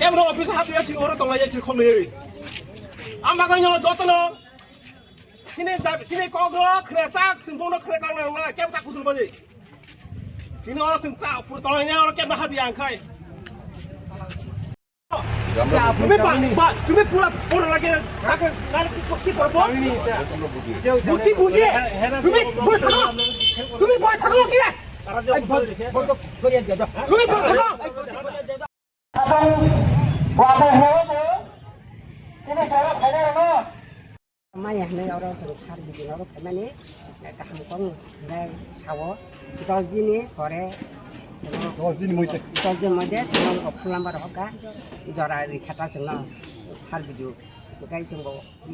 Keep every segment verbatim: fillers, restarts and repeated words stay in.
Kebro office hapya si oro tonglai si khomri. Ama kanyo jotono sini dab-, sini kogro khre sak sini bono khre tang nang na kebta kudul baje. Sini oro sini sa pur tonglai oro kebta hapya angkhai. তুমি পা-, পা-, তুমি পুরা, পুরা লাগে, তাকে, তাহলে কি, কি করবো? তুমি কি বুঝে? তুমি বই থাকো। তুমি বই থাকো কি রে? তুমি বই থাকো। Maya hinwi oro chwng sar bidi oro phaimani kaham kok hinwi sao. Dos din ni pore chwng dos din moide. Dos din moide chwng o phulamba rok ka jora ri khata chwng no sar bidi. Bukai chwng bo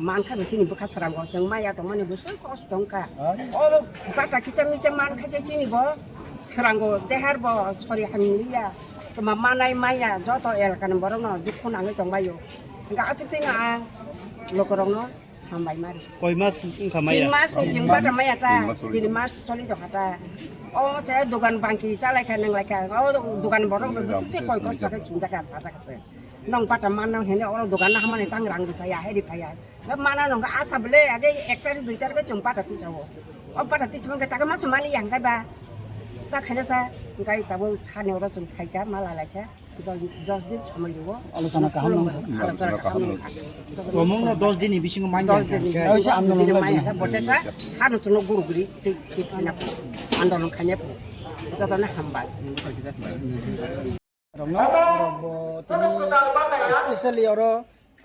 mankha bo chini bwkha srango chwng maya tongmani bwswk kosto wngkha. Oro bata kicha micha mankha je chini bo srango dehar bo sori hamliya. Toma manai maya joto elakani borokno dukhu nangwi tongbaio. Hingkha aswk twi no ang lokorokno hambai mari. Koi mas wngkha maya? Tin mas ni chwng bata maya ta, tin mas choli tongkha ta. O se dogan bangki chalai kha nang lai kha, o dogan borok no bisi se koi koi kha singjak kha sajak kha se. Nong bata man nang hene oro dogan na hamani tang rang ri phaya, he ri phaya. Mana nong asa bele age ek tarik dui tarik chwng bata tisao. O bata tisao ke ta mas mali yang kai ba. Ta khana sa kai tabo sani oro chwng phai kha mala lai kha. Dos, dos din somoi rwo. Alochona kaham nang. Alochona kaham nang. Tomung no dos din ni bisingo main dos din ni. Oisa andolon din mai ha bote sa sanu chuno guru guri ti ti pina andolon khanya pu. Joto na hambai. Rongno rok bo tini specially oro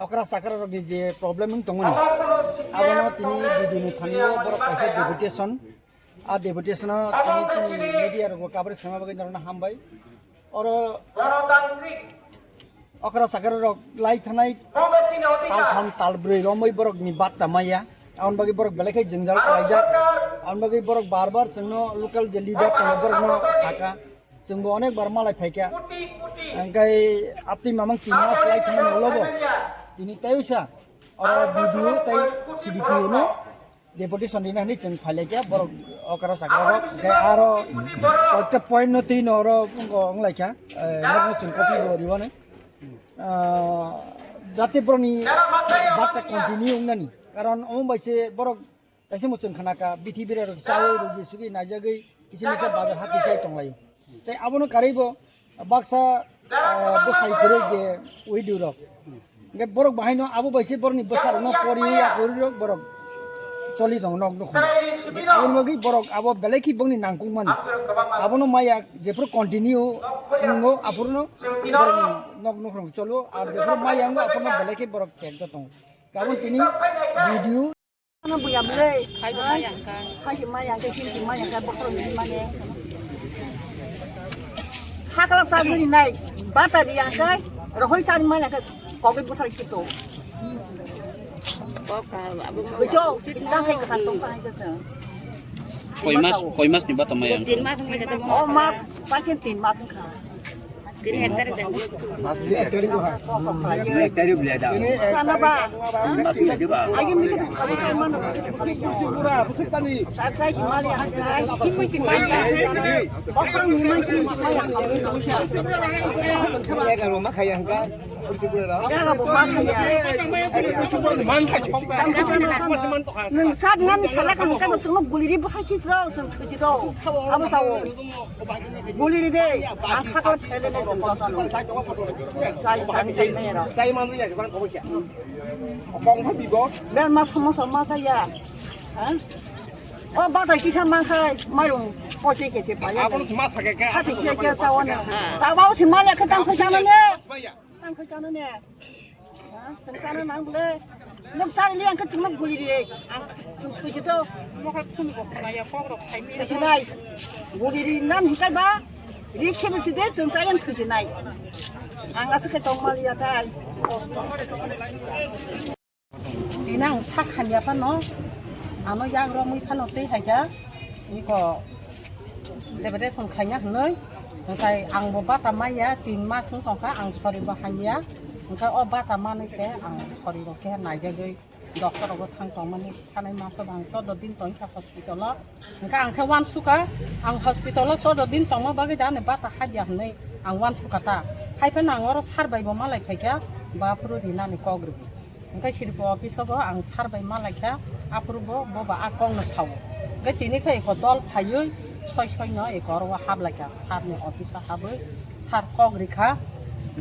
okra chakra rok ni je problem wng tongmani. Abono tini bidini thani o borok kaisa deputation. A deputation o tini chini media rok bo kabri sama bagwi norokno hambai. Oro okra sakra rok lai thanai tal tham tal brwi romwi borok ni batta maya. Aboni bagwi borok belai khe jwngjal khlaijak. Aboni bagwi borok bar bar chwngno local je leader tongo borokno saka. Chwngbo onek bar malai phaikha. Hingkhai aptwi mamang tin mas lai thangmani ulo bo tini tei usa oro B D O tei C D P O no deputation rina hinwi chwng phailaikha borok okra chakra rok. Hingkhai aro koita point no twi no oro wngkha wnglaikha, eh, nokno chwng copy bo riwani. Ah, jate borokni batta continue wngnani. Karon omo bai se borok kaisa mwchwng khna kha, bithi bera rok chawi rwgwi sugwi naijagwi kisa misa bazar hati chai tonglaio. Tei abono karwi bo baksa, ah, bwsai kwrwi je widow rok. Hingke borok bahaino abo bai se borokni bwsa rokno poriwi akwrwi rok borok choli tongo nok nukhung. Aboni bagwi borok abo belai khe bongni nangkukmani. Abono maya jephuru continue wngo aphuru no borokni nok nukhung cholo, ar jephuru maya wngo aphuru no belai khe borok tekto tongo. Gabon tini video. Ano buya bwlai. Khai bo maya hwnkha. Khai bo maya hwnkha, chini bo maya hwnkha, bokhorok ni mane. Hakla sa guri nai, bata di hwnkha, rohoi sa mane hwnkha, kogi buthar kito. Kok ka, abo. Ito, ta khai ka tong ta hai sa. Koi mas, koi mas ni bata maya hwnkha? Tin mas hwnkha. O mas, pakin tin mas hwnkha. Tini ek tarik dan. Ek tarik bela da. Sana ba. Mas bela da ba. Ayo mikir apa sih mana? Busik tani. Saya si mali. Ini si mali. Bapak rumah si mali. Ini kalau makan yang kan. Nwng sak nani salai kha, nwng kebo chwngno guliri bwsai chitro, chwng thwichito. Abo sao. Guliri de, ang khato thele ne chwng jotono. Chai, chai, chai, nai ro. Chai manwi ya, bang kobo kya. Kong pha bibo. Ber ma somosa ma chaya. Ha? O bata kisa ma khai, mairung poche keche paya. Abo no sma sakhe khe. Hati khe khe sao ne. Tabao si ma le khe tang kho chana ne. Baya. Ang kho chana ne. Ha? Chwng chana nang bole. Nwng chari le ang khe chwngno guli ri. Ang chwng thwi jito. Mo khe khun bo khna ya kok rok sai mi. Thwi sinai. Guli ri nan hikai ba. Ri khe bi chide chwng chai ang thwi sinai. Ang asa khe tong mali ya tai. Tini ang sak hamya phano, ano yak romwi phano tei hai kha, iko depression khaina hwnwi, hwnkhe ang bo bata maya, tin mas wng tongkha, ang sori bo hamya, hwnkhe o bata manwi se ang sori rok khe naijagwi doctor rogo thang tongmani, thanai maso bo ang chordo din tongkha hospital o. Hwnkhe ang khe uansukha, ang hospital o chordo din tongma bagwi da ani bata habya hwnwi ang uansukha ta. Hai phano ang oro sir bai bo malai phaikha, ba phuru rinani kok rwdi. Hwnkhe siripo office o bo ang sir bai malaikha, aphuru bo, bo ba a kokno sao. Hwnkhe tini khe eko dol phaiwi soi soino eko oro o haplaikha, sir ni office o habwi sir kok rikha,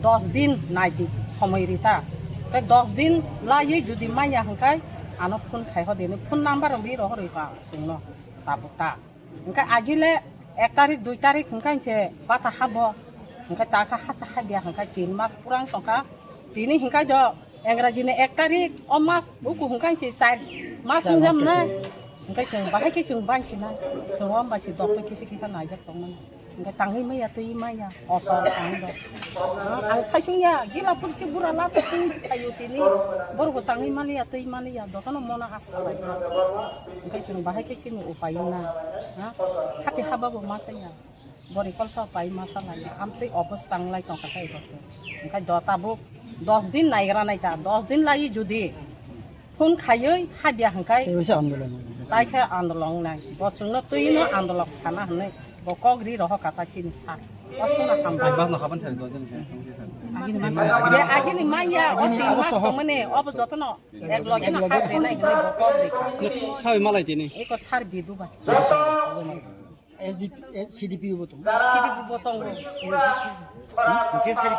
dos din naidi somoi rita. Hwnkhe dos din laiwi judi manya hwnkhe ano phone khai hodi hinwi phone number rok ri rohorwi kha chwngno tabuk ta. Hwnkhe agile ek tarik, dui tarik hwnkhe se bata habo. Hwnkhe ta khe hasa habya hwnkhe tin mas pura wng tongkha. Tini hwnkhe do Engraji ni ek tarik o mas buku hwnkhe se char mas wng jam nai. Hwnkhe chwng bahai khe chwng banchi nai. Chwng o bai se doctor kisa kisa naijak tong mani. Hwnkhe tangwi maya twi maya osor tang do. Ang saisung ya gila pursi bura la twi thayo tini. Borok bo tangwi mani ya twi mani ya dotono mona asa bai. Hwnkhe chwng bahai khe chini upai wngna, ha? Hati haba bo ma saya. Bori kolsa pai ma salai. Amtwi obos tanglai tongkha khe eko se. Hwnkhe do tabuk dos din naigra nai ta. Dos din lai judi phone khaiwi habya hwnkhe. Tei waisa andolon. Taisa andolon nai. Bo chwngno twino andolon khana hwnwi. Bo kok ri rohor kha ta chini sir. Aswkno hambai. Bas no haban sari dos din. Je agini manya, o tin mas tongmani, obo jotono. Ek loge no hap renai hinwi bo kok rikha. Sawi malai tini. Eko sir bidu bai. S D P, eh, C D P O bo tongo. C D P O bo tongo. Case kari